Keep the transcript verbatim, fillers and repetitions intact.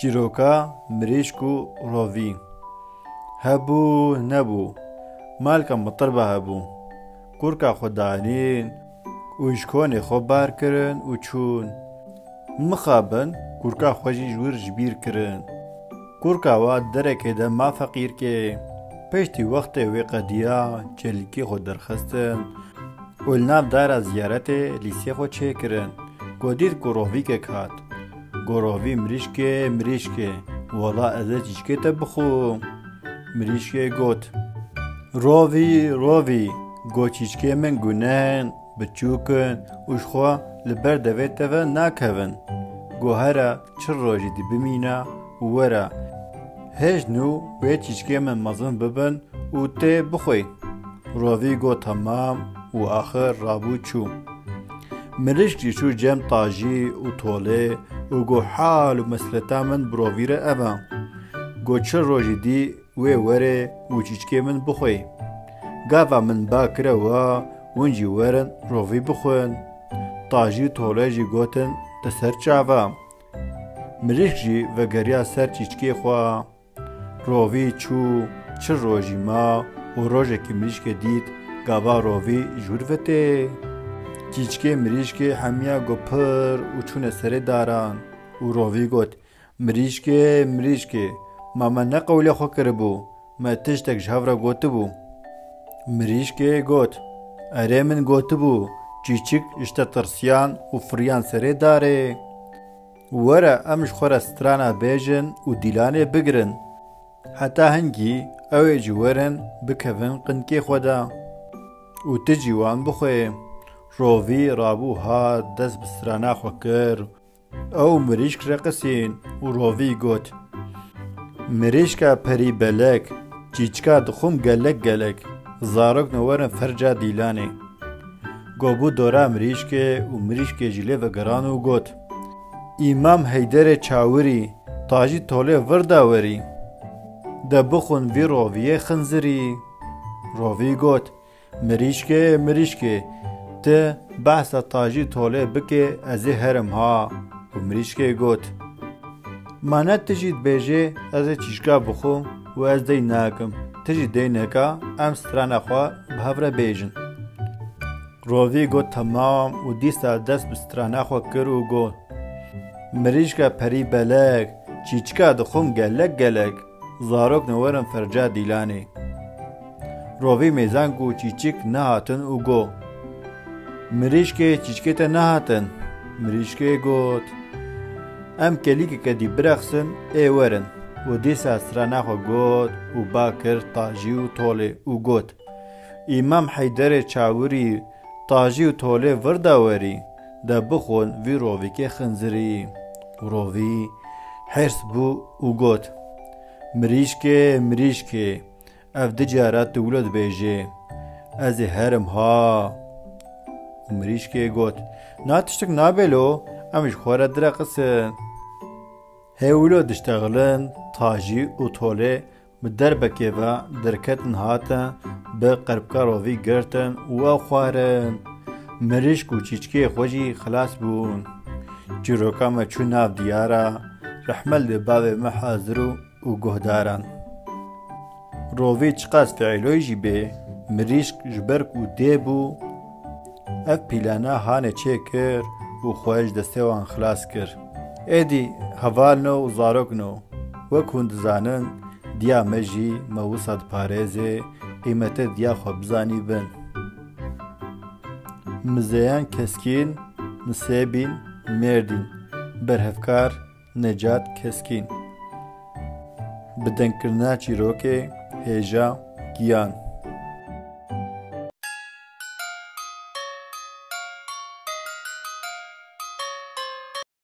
Çîroka mirîşk û rovî. Hebû nebû, malka mitirba hebû. Kurka xwe danîn û ji konê xwe bar kirin û çûn. Mixabin kurka xwe jî ji wir ji bîr kirin. Kurka wa derekê de ma feqîrkê. Piştî wextê wê qediya, çêlikê xwe derxistin û li nav dara ziyaretê lîsê xwe çêkirin. Go dît ku rovîkek hat. Go rovî mirîşkê, mirîşkê, wela ez ê çîçkê te bixwim. Mirîşkê got, rovî, rovî, go çîçkê min gune in, biçûk in û ji xwe li ber devê te ve nakevin. Go here çil rojî dî bimîne û were. Hêj nû wê çîçkê min mezin bibin û tê bixwî. Rovî got, temam û axir rabû çû. Mirîşk jî çû cem tajî û tolê û got, hal û mesleta min bi rovî re ev e. Got, çil rojî dî wê were û çîçkê min bixwê. Gava min ba kire wa, hûn jî werin rovî bixwin. Tajî û tolê jî gotin, te ser çava. Mirîşk jî vegeriya ser çîçkê xwe. Rovî çû, çil rojî ma û rojekî mirîşkê dît, gava rovî ji wir ve tê. Çîçkê mirîşkê hemiya got pir û çûne serê daran û rovî got, mirîşkê, mirîşkê, ma me ne qewlê xwe kiribû, me tiştek ji hev re gotibû. Mirîşkê got, erê min gotibû, çîçik ji te tirsiyan û firiyan serê darê. Were em ji xwe re strana bêjin û dîlanê bigirin. Heta hingî ew ê jî werin bikevin qinkê xwe de û tu jî wan bixwê. Rovî rabû hat dest bi strana xwe kir. Ew mirîşk reqisîn û rovî got, mirîşka perî belek, çîçika dixwim gelek gelek, zarokno werin ferca dîlanê. Go bû dora mirîşkê û mirîşkê jî lê vegeran û got, Îmam Heyderê çawirî, tajî tolê vir da werî. De bixwin vî roviyê xinzirî. Rovî got, mirîşkê, mirîşkê, ti behsa tajî tolê bike, ez ê herim ha. Û mirîşkê got, ma ne tu jî dibêjê, ez ê çîçka bixwim û ez dey nakim. Tu jî dey neka, em strana xwe bi hev re bêjin. Rovî got temam û dîsa dest bi strana xwe kir û got, mirîşka perî belek, çîçika dixwim gelek gelek, zarokno werin ferca dîlanê. Rovî mêzan ku çîçik nehatin û got, mirîşkê, çîçkê te nehatin. Mirîşkê got, em kelîkeke dî birexsin ê werin. Û dîsa strana xwe got û ba kir tajî û tolê û got, Îmam Heyderê çawirî, tajî û tolê vir da werî, de bixwin vî rovîkê xinzirî. Û rovî hêrs bû û got, mirîşkê, mirîşkê, ev du cara tu wilo dibêjê, ez ê herim ha. Û mirîşkê got, na tiştik nabe lo, em ji xwe re direqisin. Hê wilo diştexilin, tajî û tolê bi derbekê ve derketin hatin, bi qerbka rovî girtin û ew xwarin. Mirîşk û çîçkê xwe jî xilas bûn. Çîroka me çû nav diyara, rehmet li bavê me hazir û, û guhdaran. Rovî çiqas fiîloy jî bê, mirîşk ji ber ku dê bû, ev pîlana hanê çêkir û xwe ji destê wan xilas kir. Êdî hevalno û zarokno, wek hûn dizanin, diya me jî me wisa diparêzê, qîmetê diya xwe bizanîbin. Mizeyan Keskîn, Nisêbîn, Mêrdîn, berhevkar, Necat Keskîn. Bi dengkirina çîrokê Hêja Giyan.